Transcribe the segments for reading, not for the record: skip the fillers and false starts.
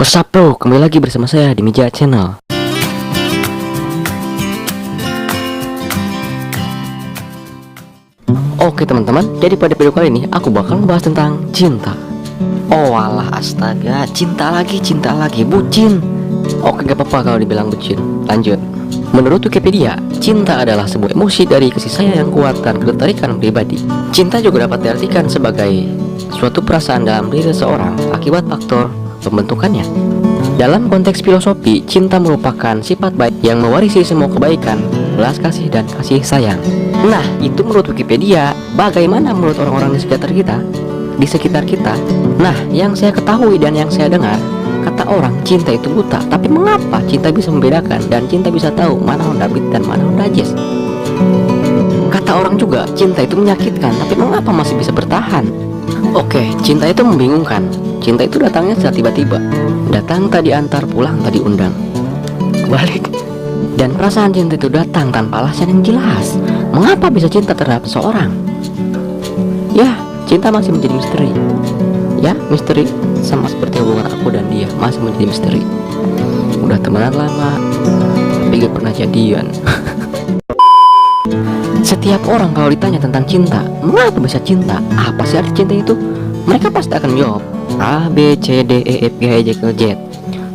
What's up bro, kembali lagi bersama saya di Mija Channel. Oke teman-teman, jadi pada video kali ini aku bakal membahas tentang cinta. Oh alah astaga, cinta lagi, bucin. Oke, gak apa-apa kalau dibilang bucin. Lanjut. Menurut Wikipedia, cinta adalah sebuah emosi dari kasih sayang yang kuat dan ketertarikan pribadi. Cinta juga dapat diartikan sebagai suatu perasaan dalam diri seseorang akibat faktor pembentukannya. Dalam konteks filosofi, cinta merupakan sifat baik yang mewarisi semua kebaikan, belas kasih, dan kasih sayang. Nah, itu menurut Wikipedia. Bagaimana menurut orang-orang di sekitar kita? Di sekitar kita? Nah, yang saya ketahui dan yang saya dengar, kata orang cinta itu buta. Tapi mengapa cinta bisa membedakan dan cinta bisa tahu mana Honda Beat dan mana Honda Jazz? Kata orang juga, cinta itu menyakitkan, tapi mengapa masih bisa bertahan? Oke, cinta itu membingungkan. Cinta itu datangnya secara tiba-tiba. Datang tak diantar, pulang tak diundang. Balik. Dan perasaan cinta itu datang tanpa alasan yang jelas. Mengapa bisa cinta terhadap seseorang? Ya, cinta masih menjadi misteri. Ya, misteri sama seperti hubungan aku dan dia masih menjadi misteri. Udah temenan lama, tapi gak pernah jadian. Setiap orang kalau ditanya tentang cinta, mengapa bisa cinta? Apa sih arti cinta itu? Mereka pasti akan menjawab A, B, C, D, E, F, G, H, I, J, K, L, Z.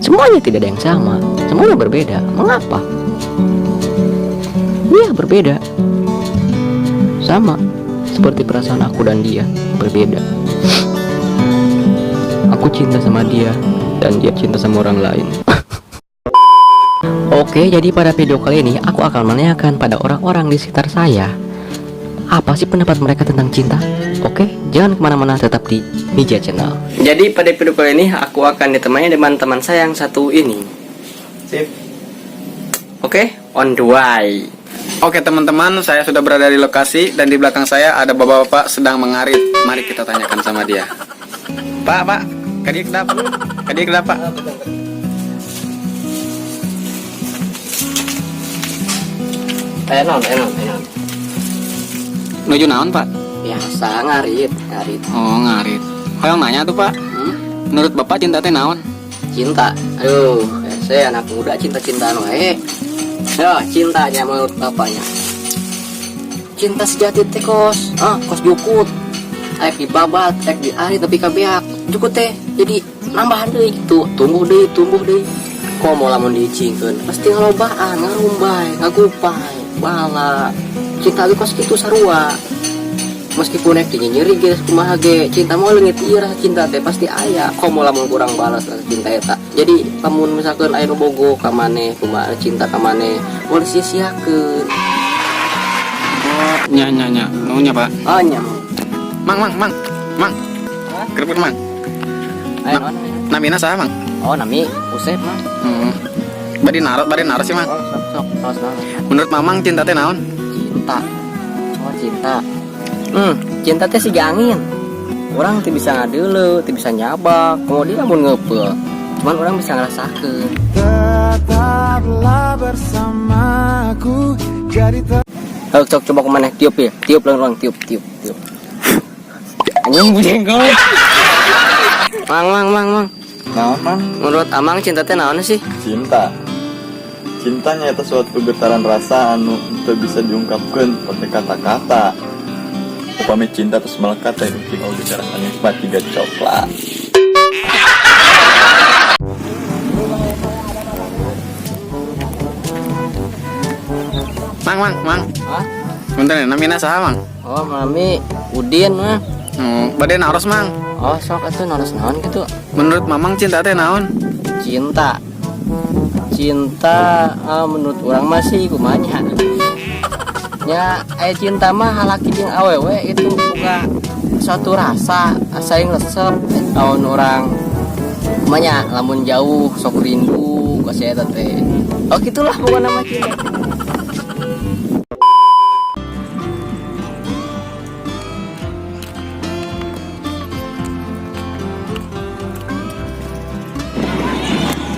Semuanya tidak ada yang sama, semuanya berbeda. Mengapa? Iya, berbeda. Sama seperti perasaan aku dan dia berbeda. Aku cinta sama dia dan dia cinta sama orang lain. Oke, jadi pada video kali ini aku akan menanyakan pada orang-orang di sekitar saya apa sih pendapat mereka tentang cinta. Oke, jangan kemana-mana, tetap di Mija Channel. Jadi pada video kali ini aku akan ditemani dengan teman saya yang satu ini. Sip. Oke, on the way. Oke teman-teman, saya sudah berada di lokasi dan di belakang saya ada bapak-bapak sedang mengarit. Mari kita tanyakan sama dia. Pak, Pak, kadieu kenapa? Kadieu kenapa? Enon, enon, enon. Nuju naon, Pak? Biasa ngarit, ngarit. Oh, ngarit. Hoyong nanya tuh, Pak. Hmm? Menurut Bapak cinta teh naon? Cinta. Aduh, saya anak muda cinta-cintaan wae. Ya, cintanya menurut bapaknya. Cinta sejati teh kos, kos jukut. Rek dibabat, rek diarit tapi kabeak. Jukut teh jadi nambahan deui gitu, tumbuh deui, tumbuh deui. Komo lamun diicingkeun, pasti ngalobaan, ngarumbay, ngagupai, bala. Cinta ge kos kitu sarua. Meskipun rek dinyenyeri ge kumaha ge, cinta mah leungit ieu, rasa cinta teh pasti aya. Komo lamun kurang balas rasa cinta eta. Jadi lamun misalkan aya nu bogoh ka maneh, kumaha cinta ka maneh, moal sia-siakeun. Oh, nya nya nya. Nuhun nya, Pak. Oh nya. Mang, mang, mang. Mang. Kerep mang. Aya naon? Namina saha, Mang? Oh, nami Usep, Mang. Bade naros sih, Mang. Oh, sok sok, tos naon? Menurut Mamang cinta teh naon? Cinta. Oh, cinta. Cinta teh siga angin. Urang teu bisa ngadeuleu, teu bisa nyabak, komo deui lamun ngeupel. Cuman urang bisa ngerasakeun. Tetaplah bersamaku jadi Ayo cok, coba kemana? Tiup ya, tiup lang lang, tiup, tiup, tiup. Anjing jengkol. Mang, mang, mang, mang. Naon, Mang? Menurut Amang cinta teh naon sih? Cinta. Cintanya itu suatu getaran rasa anu teu bisa diungkapkan pakai kata-kata. Upami cinta terus melekat teh ucing oge rasanya nikmat tiga coklat. Mang, mang, mang. Hah? Bentar ya, namina saha, Mang? Oh, mami Udin mah. Oh, bade naros, Mang. Oh, sok atuh, naros naon gitu. Menurut Mamang cinta teh naon? Cinta. Cinta menurut urang masih kumanya. Ya, cinta mah halaki jeung awewe itu buka suatu rasa asa yang resep tahun urang kumanya lamun jauh sok rindu ka si eta teh. Oh, gitulah pokoknya mah cinta.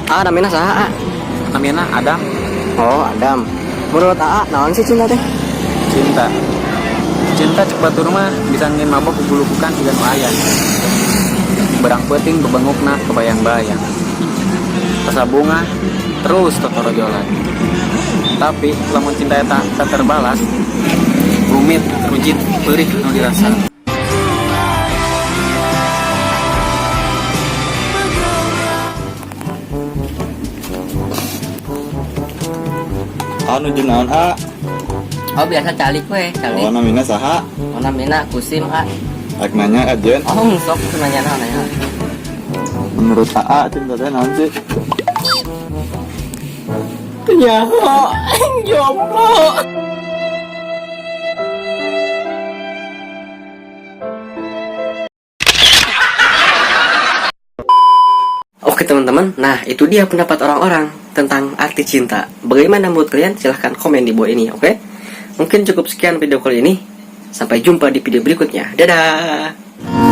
Ah, namina saha? Ah? Namina Adam. Oh, Adam. Menurut AA, naon sih cinta teh? Cinta. Cinta cek batur mah bisa ngin mabok gugulukukan siga nu aya. Berang peuting bebengukna kebayang-bayang. Rasa bungah terus totorojolan. Tapi lamun cinta eta tak terbalas, rumit, rujit, perih nu dirasa. Anu nuju naon, A? Oh, biasa calik we, calik. Oh, namina saha? Oh, namina Kusim, A. Rek nanya aja. Oh, sok nanya naon, nanya. Menurut AA, cinta teh naon sih? Nyaho, jomblo. Oke teman-teman, nah itu dia pendapat orang-orang tentang arti cinta. Bagaimana menurut kalian? Silahkan komen di bawah ini, oke? Mungkin cukup sekian video kali ini. Sampai jumpa di video berikutnya. Dadah!